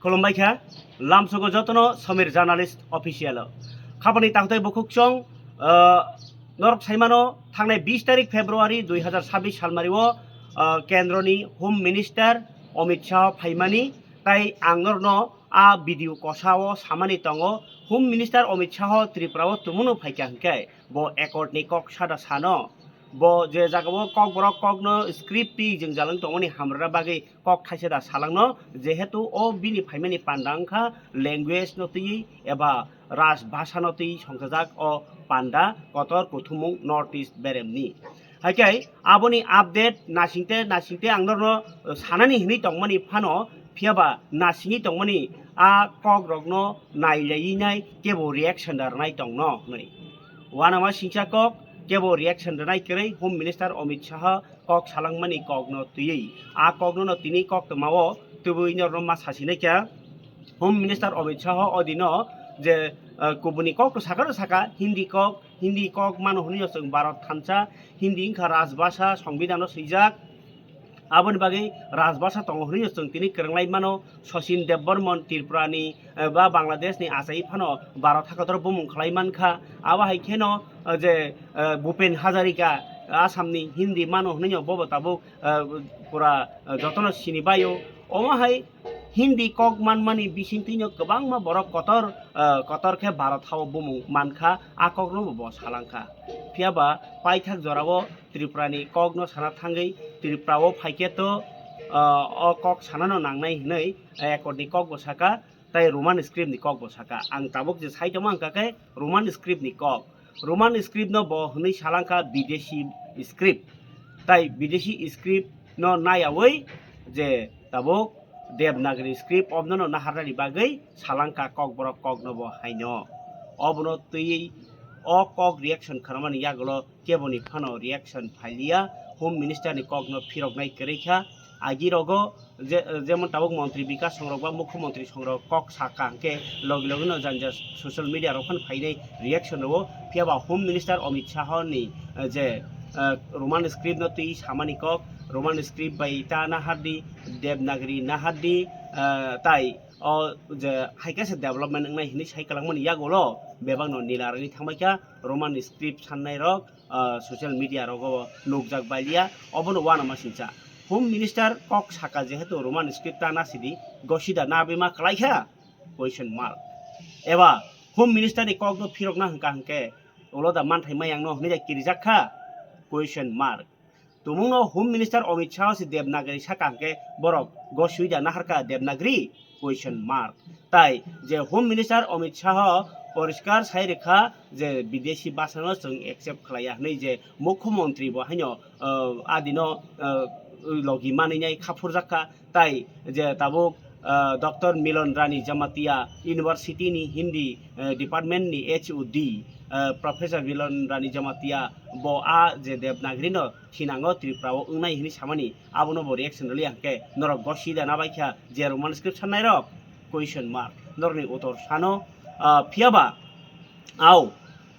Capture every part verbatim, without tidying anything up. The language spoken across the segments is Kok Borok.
Khulumbai kha, lamsogo jotono Samir Journalist Official o. Khapani takhtai bukhuk chong, ah, norok saimano thangnai bis tarik February dui hazar sabbish salmari o, ah, kendroni Home Minister Amit Shah phaimani, tai ang norno a video kosa o samani tongo, Home Minister Amit Shah Tripura o tumunu phaikha hwnkhe bo accord ni kok sada sano. Bo je jagao kokborok kokno script twi jwngjalwng tongmani hamrwna bagwi kok thaisa da salangno, jehetu o bini phaimani panda wngkha language no twiwi eba raj bhasha no twiwi songchajak o panda kotor kuthumung North East beremni. Haikhe aboni update nasingte nasingte ang norno sanani hinwi tongmani phano, phiyaba nasingwi tongmani a kokrokno nailaiwi nai kebo reaction da rwnai tongno hwnwi. Uanama singcha kok, kebo reaction rwnai kwrwi Home Minister Amit Shah kok salangmani kokno twiwi. A kokno no tini koktwmao tubui norno ma sasinai kha. Home Minister Amit Shah o dino je, eh, kubuni kok to saka to saka, Hindi kok, Hindi kok mano hwnwi chwng Bharat thansa, Hindi wngkha rajbhasha, Songbidan o swijak. Aboni bagwi rajbhasha tongo hwnwi chwng tini kwrwnglai mano. Sachin Debbarman Tripura ni, eh, ba Bangladesh ni achai phano Bharat hakotor bumung khlai mankha. Abo hai kheno, eh, je, eh, Bhupen Hazarika Assam ni Hindi mano hwnwi bobo tabuk, eh, pura, eh, jotono sini baio. Omo hai Hindi kok manmani bisingtwino kwbangma borok kotor, eh, kotor khe Bharat hao bumung mankha, a kokno bo salangkha. Phiyaba paithak jorao Tripura ni kokno sana thangwi Tripura o phaikhe to, ah, o kok sanano nangnai hwnwi, eh, accord ni kok bo saka, tai Roman script ni kok bo saka. Ang tabuk je sai tongma hwnkha khe Roman script ni kok. Roman script no bo hwnwi salangkha bideshi script. Tai bideshi script no nayawi je tabuk Devanagari script obno no naharnani bagwi salangkha kokborok kokno bo haino. Obono twiwi o kok reaction khanamani yagulo keboni phano reaction phailiya, Home Minister ni kokno phiroknai kwrwi kha. Agi rogo je, jemon tabuk Montri Bikas songrok ba Mukhyamantri songrok kok sakha hwnkhe logi logi no janja social media rok phano phainai reaction rwo. Phiyaba Home Minister Amit Shah ni, eh, je, eh, Roman script no twi samani kok, Roman script bai ta nahardi, Devanagari nahardi, eh, tai o je hai khe se development wngnai hinwi sai kwlangmani yagulo bebak no nila rwgwi thangbai kha Roman script sannai rok, ah, social media rogo nukjak baliya, obono uanama singcha. Home Minister kok saka jehetu Roman script ta nasidi, gosida nabima kwlaikha? Question mark. Eba Home Minister ni kokno phirokna hwnkha hwnkhe ulo da manthai mayangno hwnwi da kirijak kha? Question mark. Tumungno Home Minister Amit Shah se Devanagari saka hwnkhe borok gosida naharkha Devanagari? Question mark. Tai je Home Minister Amit Shah poriskar sai rwkha je bideshi bhasha no chwng accept khlaiya hwnwi, je Mukhyamantri bo haino, uh, adino, uh, logi manwi nai khaphurjak kha. Tai je tabuk, uh, Doctor Milan Rani Jamatia University ni Hindi, uh, department ni H O D, uh, Professor Milan Rani Jamatia bo a je Devanagari no thinango Tripura o wngnai hwnwi samani, abono bo reaction rwliya hwnkhe norok gosida nabaikha je Roman script sannai rok? Question mark. Norokni utor sano, ah, phiyaba au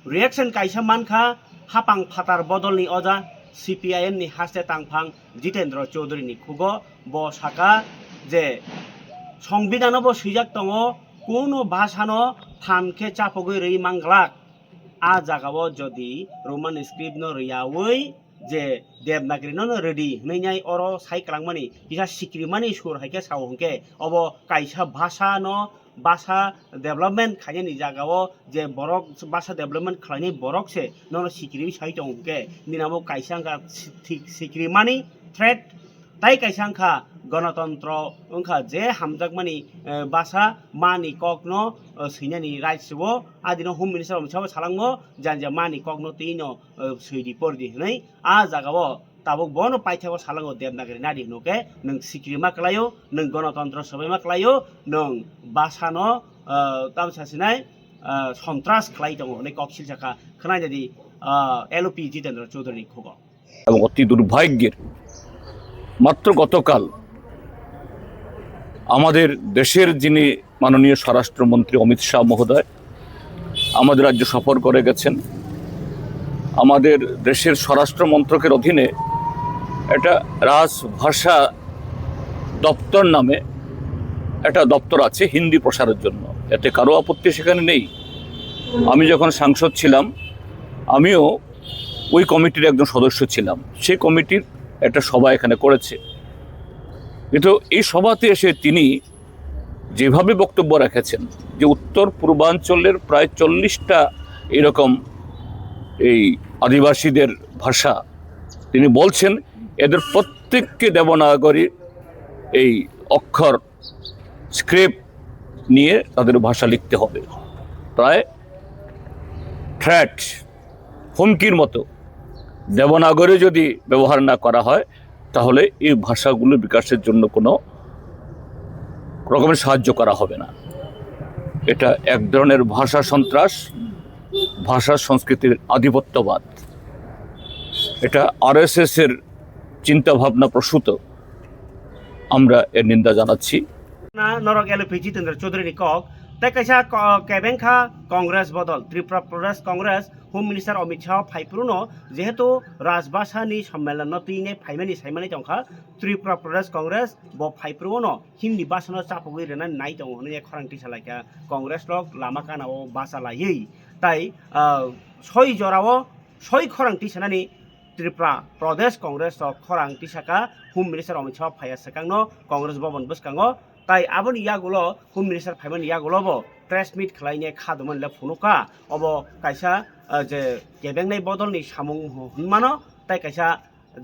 reaction kaisa mankha, hapang phatar bodolni oja C P I M ni haste tangphang Jitendra Chaudhary ni khugo. Bo saka je Songbidan o bo swijak tongo, kuno bhasha no phan khe chapogwi rwi manglak. A jagao jodi Roman script no rwyawi je Devanagari no no rwdi hwnwi nai oro sai kwlangmani kisa sikrimani sur hai khe sao hwnkhe obo kaisa bhasha no, bhasha development khainani jagao je borok bhasha development khlainai borok se nono sikriwi sai tongo hwnkhe nini abo kaisa wngkha si-, thik sikrimani threat. Tai kaisa wngkha gonotontro, wngkha je hamjakmani, eh, bhasha mani kokno, eh, swinani right se o. Adino Home Minister Amit Shah bo salangmo janja mani kokno twino, eh, swidi pordi hwnwi. A jagao tabuk bono paithago salango Devanagari nadi hwnwi khe nwng sikrima kwlaio, nwng gonotontro swbaima kwlaio, nwng bhasha no, eh, tamo sasinai, eh, sontras khlai tongo hwnwi kok silsakha khwnai jadi, eh, L O P Jitendra Chaudhary ni khugo. এবং অতি দুর্ভাগ্যের, মাত্র গতকাল আমাদের দেশের যিনি মাননীয় স্বরাষ্ট্রমন্ত্রী অমিত শাহ মহোদয় আমাদের রাজ্য সফর করে গেছেন, আমাদের দেশের স্বরাষ্ট্র মন্ত্রকের অধীনে একটা রাজভাষা দপ্তর নামে একটা দপ্তর আছে হিন্দি প্রসারের জন্য, এতে কারো আপত্তি সেখানে নেই। আমি যখন সাংসদ ছিলাম, আমিও ওই কমিটির একজন সদস্য ছিলাম। সেই কমিটির একটা সভা এখানে করেছে, কিন্তু এই সভাতে এসে তিনি যেভাবে বক্তব্য রেখেছেন যে উত্তর পূর্বাঞ্চলের প্রায় চল্লিশটা এরকম এই আদিবাসীদের ভাষা, তিনি বলছেন এদের প্রত্যেককে দেবনাগরী এই অক্ষর স্ক্রিপ্ট নিয়ে তাদের ভাষা লিখতে হবে। প্রায় থ্রেট, হুমকির মতো। দেবনাগরী যদি ব্যবহার না করা হয়, তাহলে এই ভাষাগুলো বিকাশের জন্য কোনো রকমের সাহায্য করা হবে না। এটা এক ধরনের ভাষা সন্ত্রাস, ভাষা সংস্কৃতির আধিপত্যবাদ। এটা আরএসএস এর চিন্তাভাবনা প্রসূত। আমরা এর নিন্দা জানাচ্ছি। Na norok L P Jitendra Chaudhary ni kok, tei kaisa ko-, kebeng kha Congress bodol, Tripura Pradesh Congress Home Minister Amit Shah phai phuru no, jehetu Rajbhasha ni sommelon no twi nai phaimani saimani tongkha, Tripura Pradesh Congress bo phai phuru no Hindi bhasha no chapugwi rwnani nai tongo hwnwi khorang tisa laikha Congress rok lama kana o bacha laiwi. Tai, ah, soi jora o soi khorang tisanani Tripura Pradesh Congress rok khorang tisaka Home Minister Amit Shah phaiya swkangno Congress Bhavan bwskango, tai aboni yagulo Home Minister phaimani yagulo bo press meet khlaine kha dumani le phunukha. Obo kaisa, ah, je kebengnai bodolni samung hwnmano, tai kaisa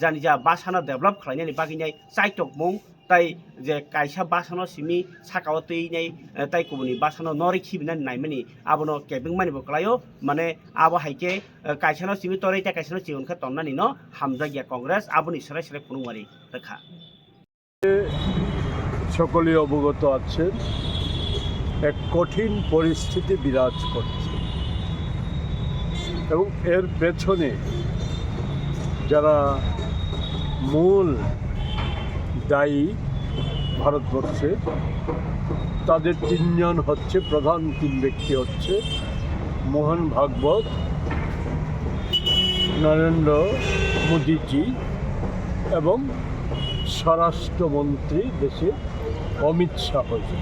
jani ja bhasano develop khlainani bagwi nai chaitokmung, tai je kaisa bhasano simi sakao twi nai, eh, tai kubuni bhasano norwi khibinani naimani abono kebengmani bo kwlaio, mane abo hai khe, eh, kaisano simi torwi tei kaisano chigon khe tonnani no hamjakya Congress, aboni serai serai phunukmani rwkha. সকলেই অবগত আছেন, এক কঠিন পরিস্থিতি বিরাজ করছে এবং এর পেছনে যারা মূল দায়ী ভারতবর্ষে, তাদের তিনজন হচ্ছে, প্রধান তিন ব্যক্তি হচ্ছে মোহন ভাগবত, নরেন্দ্র মোদীজি এবং স্বরাষ্ট্রমন্ত্রী দেশে অমিত শাহজি।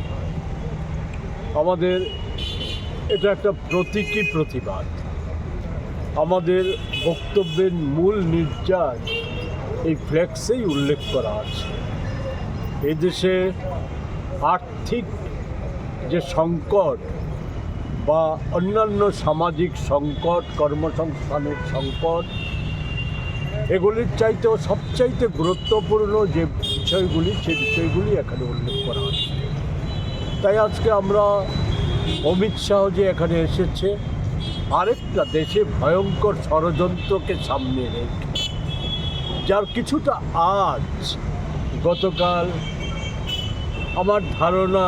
আমাদের এটা একটা প্রতীকী প্রতিবাদ। আমাদের বক্তব্যের মূল নির্যাস এই ফ্লেক্সেই উল্লেখ করা আছে। এই দেশে আর্থিক যে সংকট বা অন্যান্য সামাজিক সংকট, কর্মসংস্থানের সংকট, এগুলির চাইতেও সবচাইতে গুরুত্বপূর্ণ যে বিষয়গুলি, সে বিষয়গুলি এখানে উল্লেখ করা হচ্ছে। তাই আজকে আমরা অমিত শাহ যে এখানে এসেছে, আরেকটা দেশে ভয়ঙ্কর ষড়যন্ত্রকে সামনে রেখে, যার কিছুটা আঁচ গতকাল আমার ধারণা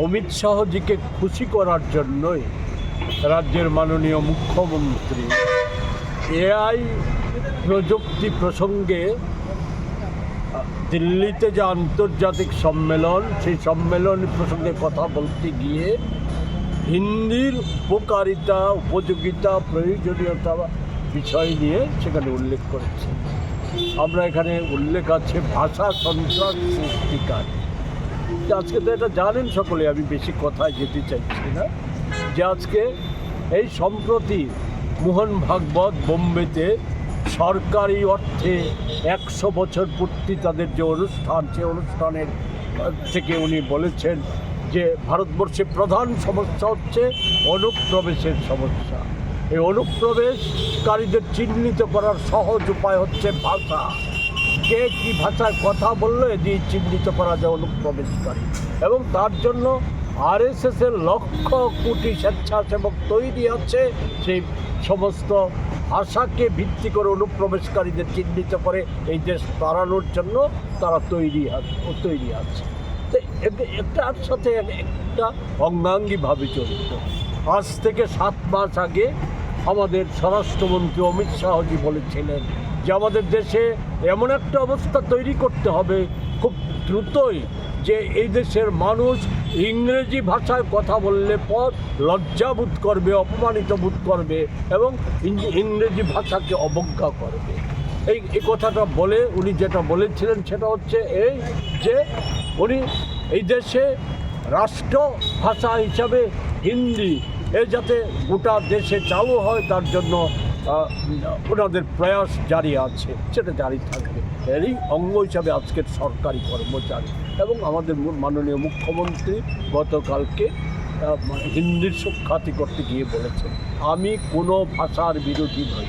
অমিত শাহজিকে খুশি করার জন্যই রাজ্যের মাননীয় মুখ্যমন্ত্রী এআই প্রযুক্তি প্রসঙ্গে দিল্লিতে যে আন্তর্জাতিক সম্মেলন, সেই সম্মেলন প্রসঙ্গে কথা বলতে গিয়ে হিন্দির উপকারিতা, উপযোগিতা, প্রয়োজনীয়তা বিষয় নিয়ে সেখানে উল্লেখ করেছে। আমরা এখানে উল্লেখ আছে ভাষা সন্ত্রাস সৃষ্টিকারী। তো আজকে তো এটা জানেন সকলে, আমি বেশি কথায় যেতে চাইছি না, যে আজকে এই সম্প্রতি মোহন ভাগবত বোম্বেতে সরকারি অর্থে একশো বছর পূর্তি তাদের যে অনুষ্ঠান, সে অনুষ্ঠানের, আহ, থেকে উনি বলেছেন যে ভারতবর্ষে প্রধান সমস্যা হচ্ছে অনুপ্রবেশের সমস্যা। এই অনুপ্রবেশকারীদের চিহ্নিত করার সহজ উপায় হচ্ছে ভাষা। কে কি ভাষায় কথা বললো, এ দিয়ে চিহ্নিত করা যায় অনুপ্রবেশকারী। এবং তার জন্য আরএসএস এর লক্ষ কোটি স্বেচ্ছাসেবক তৈরি আছে, সেই সমস্ত ভাষাকে ভিত্তি করে অনুপ্রবেশকারীদের চিহ্নিত করে এই দেশ তাড়ানোর জন্য তারা তৈরি আ-, তৈরি আছে। তো এতে, এটার সাথে এক-, একটা অঙ্গাঙ্গিভাবে জড়িত। আজ থেকে সাত মাস আগে আমাদের স্বরাষ্ট্রমন্ত্রী অমিত শাহজি বলেছিলেন যে আমাদের দেশে এমন একটা অবস্থা তৈরি করতে হবে খুব দ্রুতই, যে এই দেশের মানুষ ইংরেজি ভাষায় কথা বললে পর লজ্জাবোধ করবে, অপমানিত বোধ করবে এবং ইং-, ইংরেজি ভাষাকে অবজ্ঞা করবে। এই, এই কথাটা বলে উনি যেটা বলেছিলেন সেটা হচ্ছে এই যে উনি এই দেশে রাষ্ট্র ভাষা হিসাবে হিন্দি এ যাতে গোটা দেশে চালু হয়, তার জন্য আহ, ওনাদের প্রয়াস জারি আছে, সেটা জারি থাকবে। এরই অঙ্গ হিসাবে আজকের সরকারি কর্মচারী এবং আমাদের মু- মাননীয় মুখ্যমন্ত্রী গতকালকে আহ, হিন্দির সুখ্যাতি করতে গিয়ে বলেছেন, "আমি কোনো ভাষার বিরোধী নই,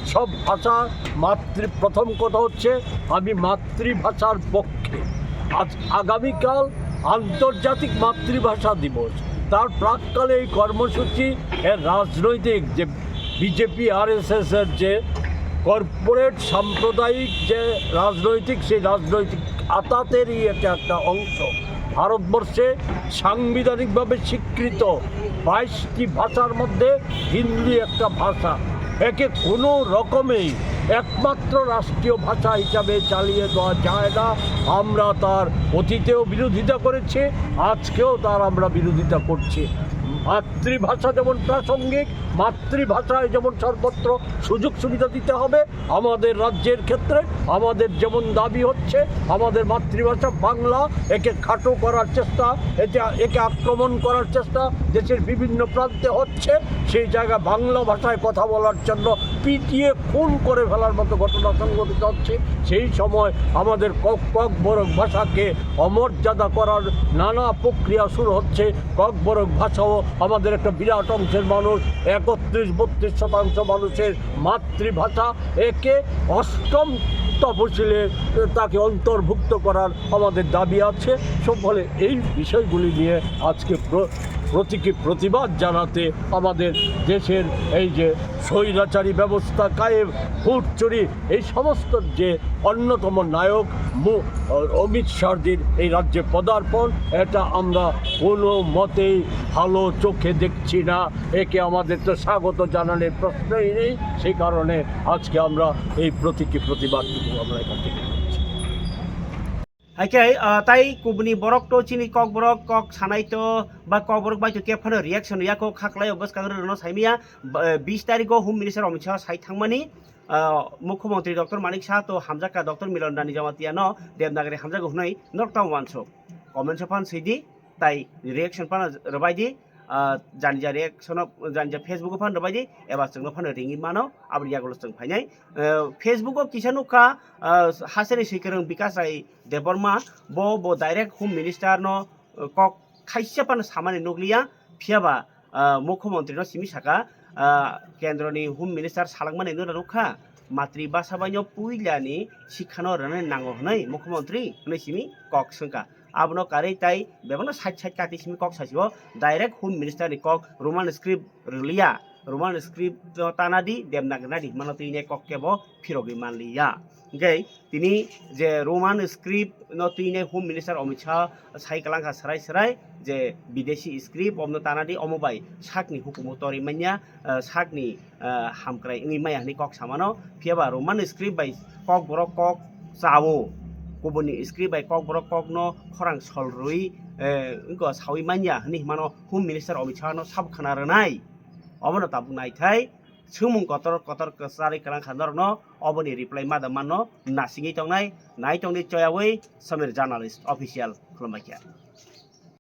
সব ভাষা মাতৃ-, প্রথম কথা হচ্ছে আমি মাতৃভাষার পক্ষে।" আজ আগামীকাল আন্তর্জাতিক মাতৃভাষা দিবস, তার প্রাক্কালে এই কর্মসূচি এর রাজনৈতিক যে বিজেপি আরএসএস এর যে কর্পোরেট সাম্প্রদায়িক যে রাজনৈতিক, সেই রাজনৈতিক আতাতেরই এটা একটা অংশ। ভারতবর্ষে সাংবিধানিকভাবে স্বীকৃত বাইশটি ভাষার মধ্যে হিন্দি একটা ভাষা। একে কোনো রকমেই একমাত্র রাষ্ট্রীয় ভাষা হিসাবে চালিয়ে দেওয়া যায় না। আমরা তার অতীতেও বিরোধিতা করেছি, আজকেও তার আমরা বিরোধিতা করছি। মাতৃভাষা যেমন প্রাসঙ্গিক, মাতৃভাষায় যেমন সর্বত্র সুযোগ সুবিধা দিতে হবে, আমাদের রাজ্যের ক্ষেত্রে আমাদের যেমন দাবি হচ্ছে, আমাদের মাতৃভাষা বাংলা, একে খাটো করার চেষ্টা, একে, একে আক্রমণ করার চেষ্টা দেশের বিভিন্ন প্রান্তে হচ্ছে। সেই জায়গায় বাংলা ভাষায় কথা বলার জন্য পিটিয়ে খুন করে ফেলার মতো ঘটনা সংঘটিত হচ্ছে। সেই সময় আমাদের কক-, ককবরক ভাষাকে অমর্যাদা করার নানা প্রক্রিয়া শুরু হচ্ছে। ককবরক ভাষাও আমাদের একটা বিরাট অংশের মানুষ, একত্রিশ বত্রিশ শতাংশ মানুষের মাতৃভাষা, একে অষ্টম তফসিলে তাকে অন্তর্ভুক্ত করার আমাদের দাবি আছে। সব ফলে এই বিষয়গুলি নিয়ে আজকে প্র-, প্রতীকী প্রতিবাদ জানাতে আমাদের দেশের এই যে স্বৈরাচারী ব্যবস্থা কায়েম, ভোট চুরি, এই সমস্ত যে অন্যতম নায়ক মু-, অমিত শাহজির এই রাজ্যে পদার্পণ, এটা আমরা কোনো মতেই ভালো চোখে দেখছি না। একে আমাদের তো স্বাগত জানানোর প্রশ্নই নেই। সেই কারণে আজকে আমরা এই প্রতীকী প্রতিবাদটুকু আমরা এখান থেকে করছি। Hai khe, ah, tai kubuni borok to chini kok borok kok sanai to ba kok borok bai to khe phano reaction ya kok khaklai o bwskang rwno saimaya, ba, eh, bis tarikh o Home Minister Amit Shah sai thangmani, ah, Mukhyamantri Doctor Manik Saha to hamjakha Doctor Milon Rani Jamatia no Devanagari hamjago hwnwi norok tamo uansuk. Comment o phan swi di, tai reaction phano rwbai di, ah, janija reaction o, janija Facebook o phano rwbai di, eba chwngno phano ringwi mano, aboni yagulo chwng phainai. Eh, Facebook o kisa nukha, ah, hasteni swikwrwng Bikash Rai Debbarma, bo, bo direct Home Minister no, eh, kok khaisa phano samani nukliya, phiyaba, ah, Mukhyamantri no simi saka, ah, kendroni Home Minister salakmani no nukha, matri basa bai no puila ni sikha no rwnani nango hwnwi Mukhyamantri hwnwi simi kok swngkha. Abono karwi tai bebakno side side kati simi kok sasio, direct Home Minister ni kok Roman script rwliya, Roman script no tana di, Devanagari na di hwnmano twi ne kok kebo phirogwi manliya. Hwnkhe tini je Roman script no twi ne Home Minister Amit Shah sai kwlangkha swrai swrai je bideshi script omno tana di, omo bai sakni hukumu torwi manya, ah, sakni, ah, hamkrai wngwi maya hwnwi kok samano, phiyaba Roman script bai kok borok kok chao, kubuni script bai kok borok kokno khorang sol rwi, eh, wngkha sawi manya hwnwi himano Home Minister Amit Shah no sabo khna rwnai. Obono tabuk naithai, swngmung kotor kotor kwcharwi kwlangkha norokno, oboni reply ma da manno nasingwi tongnai, nai tongdi choyawi Samir Journalist Official khulumbaikha.